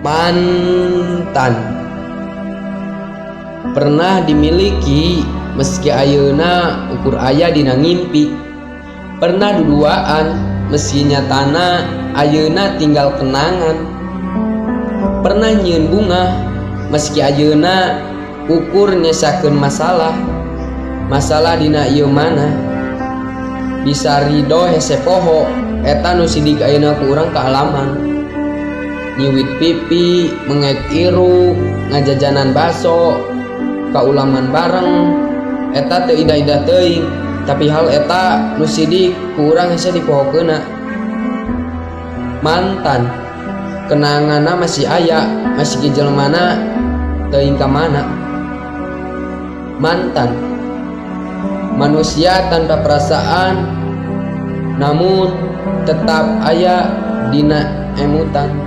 Mantan pernah dimiliki, meski ayeuna ukur aya dina ngimpi. Pernah duduaan, meski nyatana ayeuna tinggal kenangan. Pernah nyieun bungah, meski ayeuna ukur nyesakeun masalah. Masalah dina ieu mana bisa ridho hese poho, eta nu sidik ayeuna ku urang kaalaman. Nyiwit pipi, mengek irung, ngajajanan baso, kaulaman bareng, eta teu indah-indah teuing, tapi hal eta nu sidik ku urang hese dipohokeunna. Mantan kenanganna masih aya, meski jelmana teuing ka mana. Mantan manusia tanpa perasaan, namun tetap aya dina emutan.